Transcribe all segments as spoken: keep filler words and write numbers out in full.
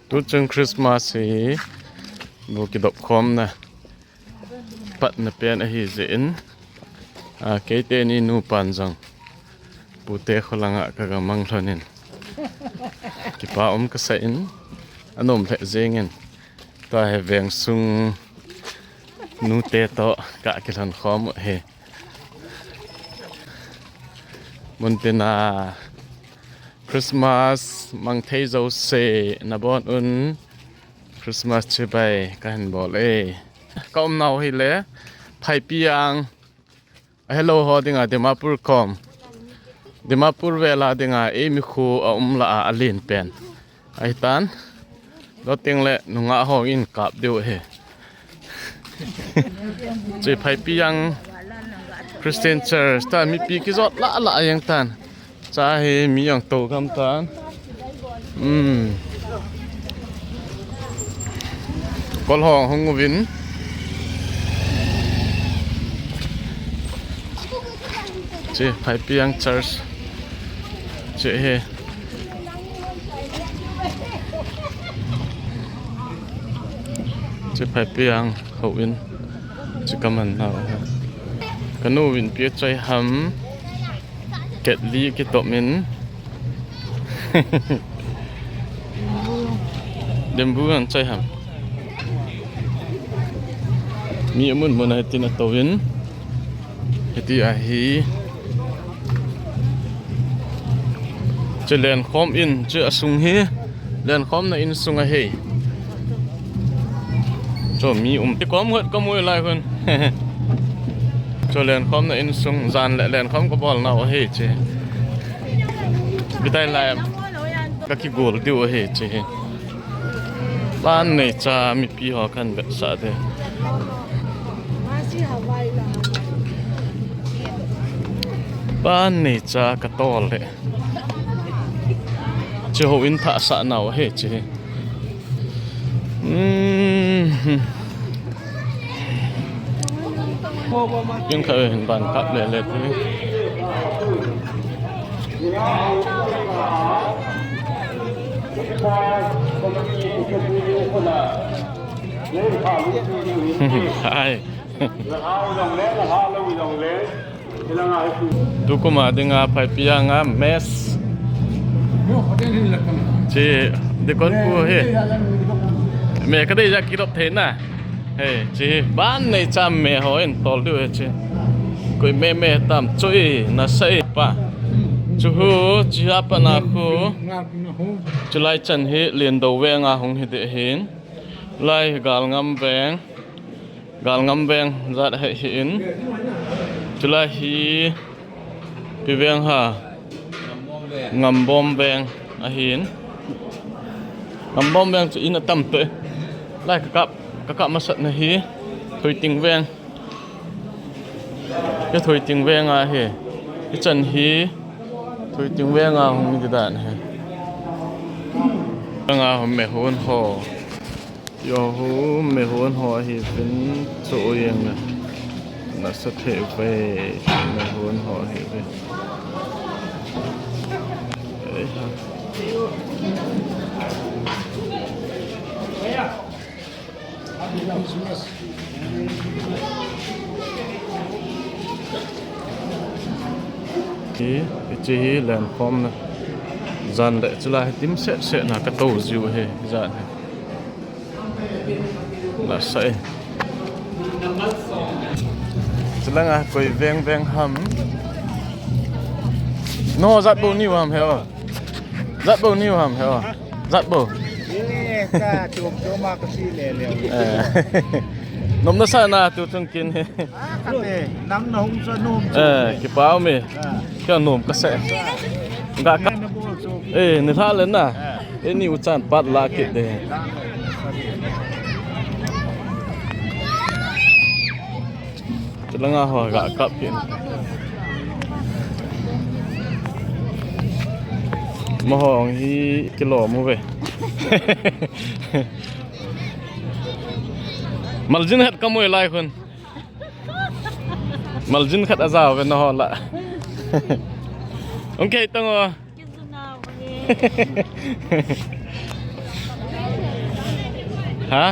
Tuchung Christmas hi bu kidop khomna patna pen ahi jeh in, a, keiteni nupan jong pute kholanga kaga mang lhonin kipa um kasa in, anom lheh jengin, tua hi veng sung nute toh kakilhon khom u hi. Muntina Christmas mang thei jouse nabon un Christmas chibai kahin bol e. Ka umnau hile Phaipijang, ahelou ho dinga Dimapur kom, Dimapur vela dinga eimi kho a um lah a alen pen ahitan. Loteng le nungah hon kap diu ahi. Chi Phaipijang Christian Church ta mipi kijot lah lah jeng tan. Cha hi mi jong to gam tan. Um. Kol hong hung uvin. Chi Phaipijang Church. Chi hi. Chi Phaipijang houin. Chi kaman nau. Kanu vin pi choi ham. Ketli kitom in. Dembu an chai ham. Mi amun mun ahi tin ato in. Hiti ahi. Chu lenkhom in, chu asung hi. Lenkhomna insung ahi. Chu mi um. Ti kom ngot ka mui lai hun. Chu lenkhomna insung jan le lenkhom ka bol nau ahi chi. Bitai lai. Ka kigol diu ahi chi. Ban nei cha mipi ho kan vetsah de. Ban nei cha ka tol le. Chi houin thah sah nau ahi chi. Hmm. Kin kha hin ban kap le le ti. Hai. Tukuma dinga Phaipijang a mess. Chi dikon pu hi. Me ka dei ja kirop thei na. Hei, chi ban nei cha me hon tol diu hi chi. Koi me me tam chui na sai pa. Chu hu chi apa na khu. Chulai chan hi Liando veng a hung hi de hin. Lai Galngam veng. Galngam veng jat ahi in. Chulai hi pi veng ha. Ngambom veng ahin. Ngambom veng chu in atam to e. Lai ka kap, ka kap masat na hi. Thoiting veng. Ka Thoiting veng ahi. Ichan hi. Thoiting veng a hung di dan hi. Veng a hung me hun ho. Yo hu, me hon ho ahi vin chu u jeng na. Nasa thei ve, me hon ho ahi ve. Ei ha. Hi, hichi hi lenkhom na. Jan le chulai hi dim set set na ka to jiu hi, jan hi. Nasa e. Chulanga koi veng veng ham. No, jat bou niu ham he o. Jat bou niu ham he o. Jat bou. Eh, ka chom chom a ka si le le. Eh. Nom nasa na tu chung kin he. Ah, ka te, nang na hung sa nom. Eh, kipa um e. Ah. Ka nom kasa. Ga ka. Na bol so. Eh, ni tha le na. Ah. Eni u chan pat la kit de. Chulanga ho ga kap kit. Mahong hi kilom u ve. Maljin khat ka mui lai khun. Maljin khat a jao ve na ho la. Ong kei tang o. Ha?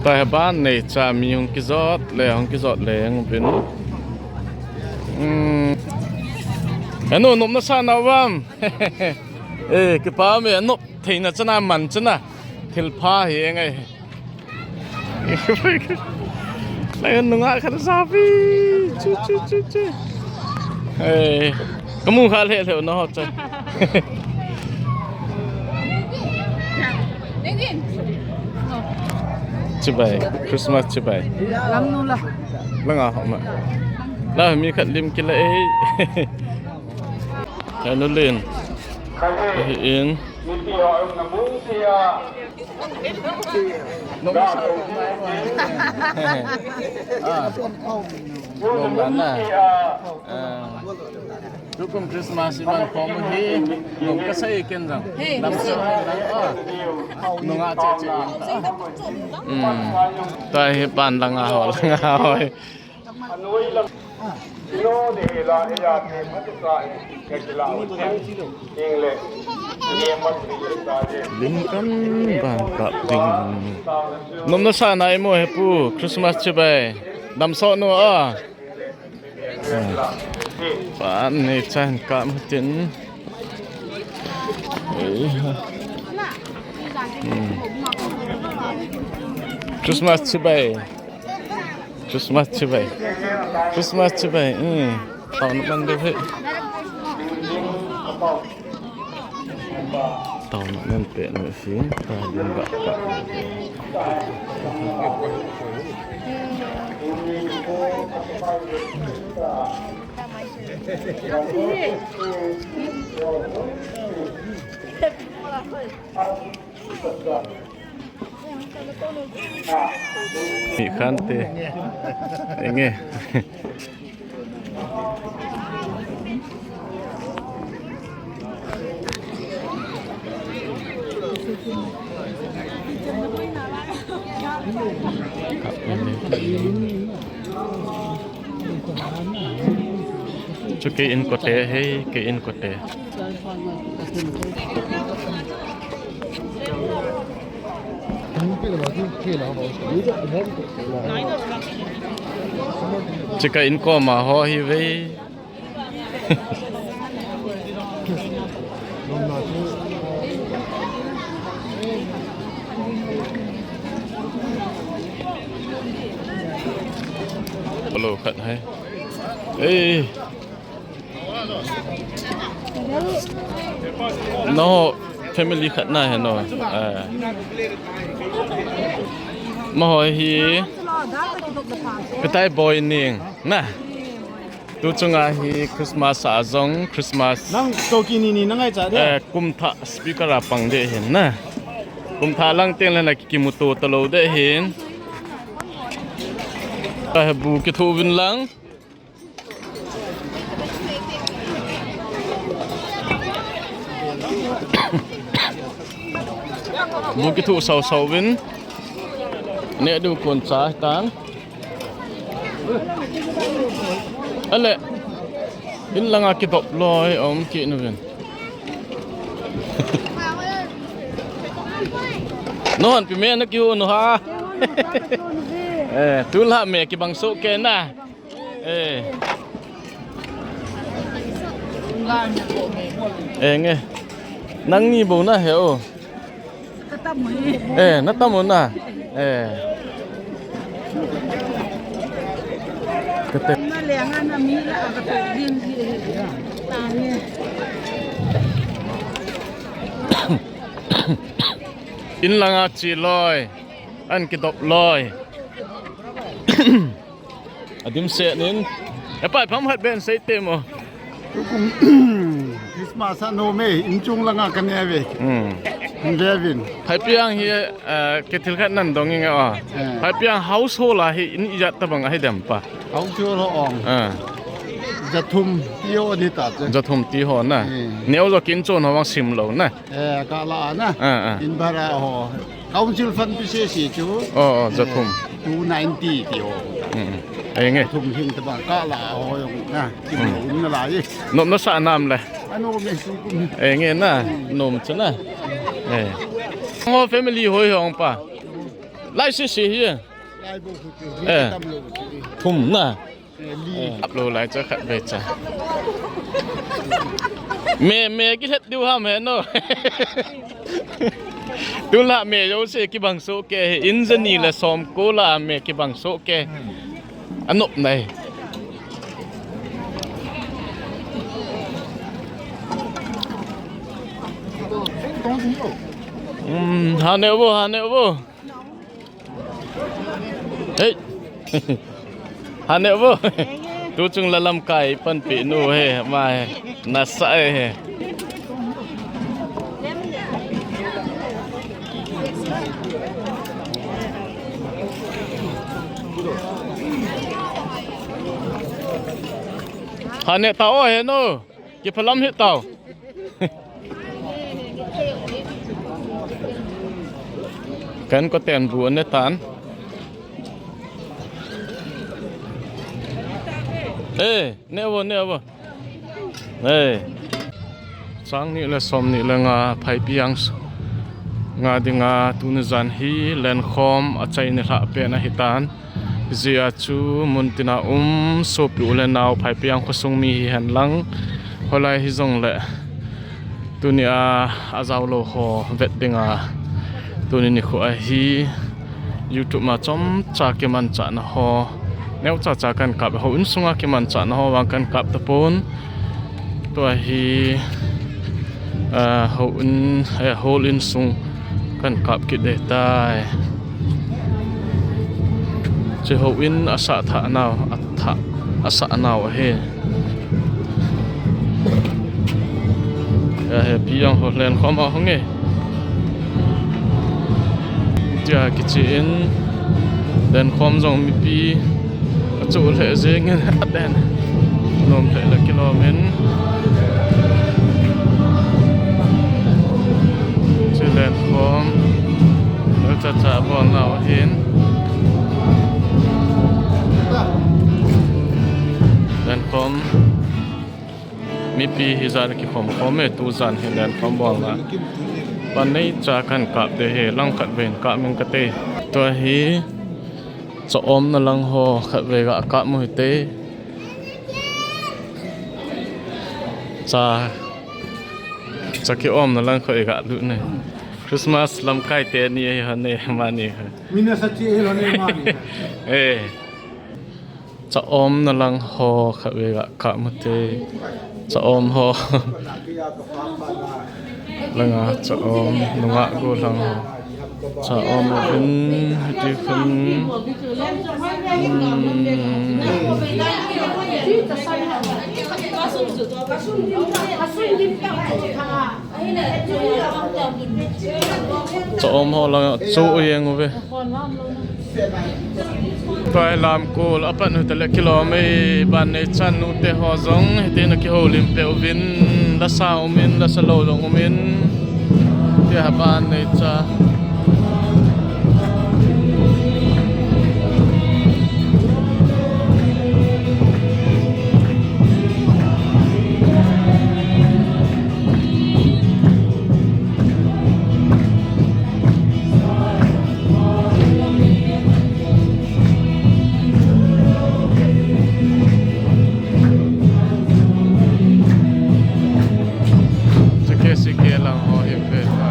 Tahi ban neicha mi hung kijot le, hung kijot le hung bin. Hmm. Anu, nopna sa na vam. Eh, kipa me, nop theina chana man chana. Thilpha hi ngai. Nang nunga khat sapi. Chu, chu, chu, chu. Eh, kamu kha le le na ho cha. Chibai, Christmas chibai. Lam nu la. Langa ho ma. La mi khat lim kila ei. Anu len. Hi in. Nung sa. Ah. Nung na na. Ah. Tukum Christmas iban kom hi. Nung kasai ken jang. Lam sa lang. Ah. Nunga che che. Hmm. Tahi pan langa ho, langa ho. Lim kan ban kap ding. Nom na sa na imo he pu, Christmas chibai. Dam so no a. Pan ni chan kap tin. Eh. Hmm. Christmas chibai. Christmas chibai. Christmas chibai. Hmm. Tao na man de he. Tao na man pe na si. Ta din ba ka. Mi khan te. Enge. Chu kei in kote, hei, kei in kote. Chika in koma ho hi ve. Hello, khat hai. Ei. No, family khat na he no. Eh. Maho hi. Katai boy ning. Na. Tu chunga hi Christmas a jong, Christmas. Nang toki ni ni na ngaicha de. Eh, kum thah speaker a pang de hin na. Kum thah lang teng le na kimuto talou de hin. Ka he bu kithu vin lang. Bu kithu sau sau vin. Ne du kon cha tang. Ale. In langa kidop loi om ki nu vin. Non, pi me na ki hu nu ha. Eh, tu la me kibang so ke na. Eh. Eh, nge. Nang ni bou na he o. Ka tam mo e. Eh, na tam mo na. Eh. Ka te. Na le nga na mi la ka to din di e. Ta nge. In langa chi loi. An kidop loi. Adim se nin. E pai pham hat ben sei te mo. Tukum Christmas a no me in chung langa ka ne ve. Hmm. In ve vin. Phai piang hi, eh, ke thil khat nan dong inga a. Eh. Phai piang household a hi in ijat tabang a hi dem pa. Household ho ong. Ah. Jathum ti ho ni ta che. Jathum ti ho na. Hmm. Neo jo kin chon ho wang sim lo na. Eh, ka la na. Ah, ah. In bara ho. Council fund pi se si chu. Oh, oh, jathum. Eh, two ninety ti ho. Hmm. Ai nge. Thum hing ta ba ka la ho yong na. Kim lo na la ye. Nom na sa nam le. Eh, nge na, nom chu na. Eh. Ho family hoi hong pa. Lai si si hi. Eh. Thum na. Eh, ap lo lai cha khat ve cha. Me, me ki het diu ham he no. Tun la me jo se ki bang so ke he. In jani le som ko la me ki bang so ke. Anop nai. Um, ha ne vo, ha ne vo. Hey. Ha ne vo. Tu chung la lamkai panpi nu he, ma he. Nasa he. Ha ne ta o he no. Kiphalam hi tau. Kan ko ten bu ne tan. Eh, ne vo, ne vo. Eh. Sang ni le som ni le nga Phaipijang s-, nga dinga tuni jan hi lenkhom a chai ni lhah pen ahi tan. Hijeh a chu mun tina um sopi u le nao Phaipijang khosung mi hihen lang, holai hijongle tuni a ajao lou ho vet dinga tuni nikho a hi YouTube ma chomcha kimanchahna ho neocha cha kan kap, houin sunga kimanchahna ho vang kan kap tapon. Tua hi, ah, houin, eh, houin sung kan kap kit ding tai. Chu houin asah thah nau, athah, asah nau ahi. Ya he, Phaipijang ho lenkhom a hung e. Tia kichi in, lenkhom jong mipi achu lheh jeng in aden. Nom lheh le kilom in. Chu lenkhom. Cha cha bol nau ahin. Lenkhom. Mipi hi jan kikhom khom e, tu jan hi lenkhom bolna. Pan nei cha kan kap te hi, lang khat ven kap ming kate. Tua hi, cha omna lang ho khat ve ga kap mu hite. Cha, cha ki omna lang kho e ga lut ne. Christmas lamkai teni ahi hon e, mani. Mina sa chi ahi hon e, mani. Eh. Cha omna lang ho khat ve ga kap mu te. Cha om ho. Langa cha om, nungah gollhang ho. Cha om uvin, hiti khun. Hmm. Cha om ho langa chu u jeng uve. Tua hi lamkol apat nu te le kilom e, ban nei chan nu te ho jong hiti na kihoulim peh uvin, lasa umin, lasa lou jong umin. Tia ban nei cha. Chake si ke lang ho hi pe ta.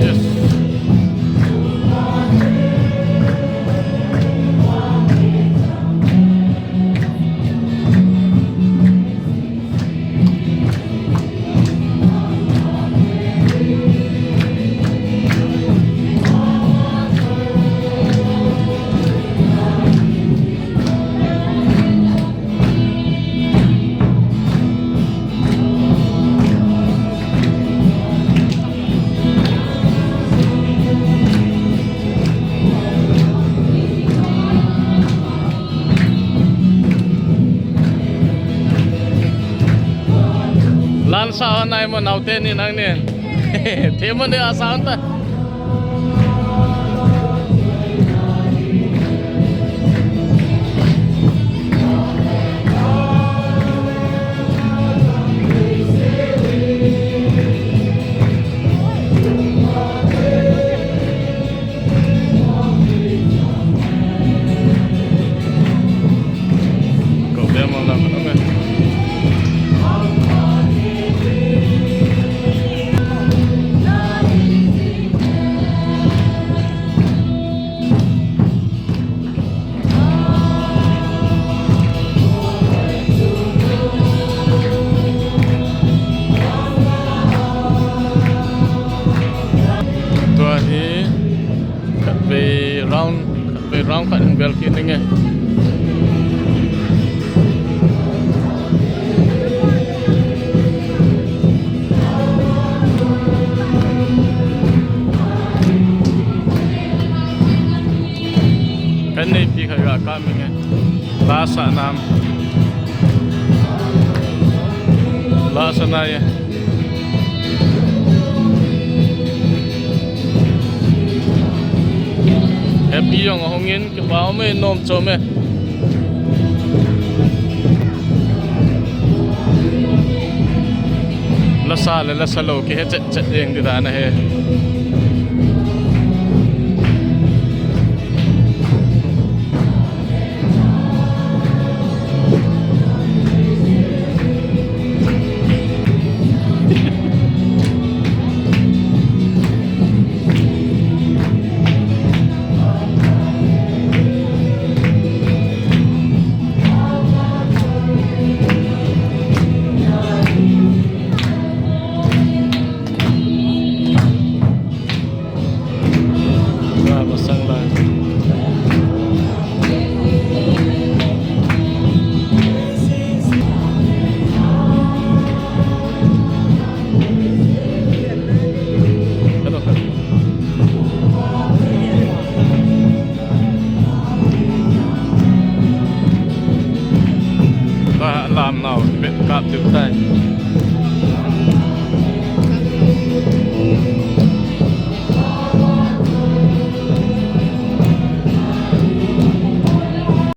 Yes. Lan sa nai mo nau te ni nang ni. Te mo ni a sa ta. Lasa nam. Lasa na ye. Happy jong ahung in, kipa um e, nom chom e. Lasa le lasa lou kihe chet chet jeng di dan ahi. Ba, masang lang. Hello. Ba, lam nau, bet kap tiu tai.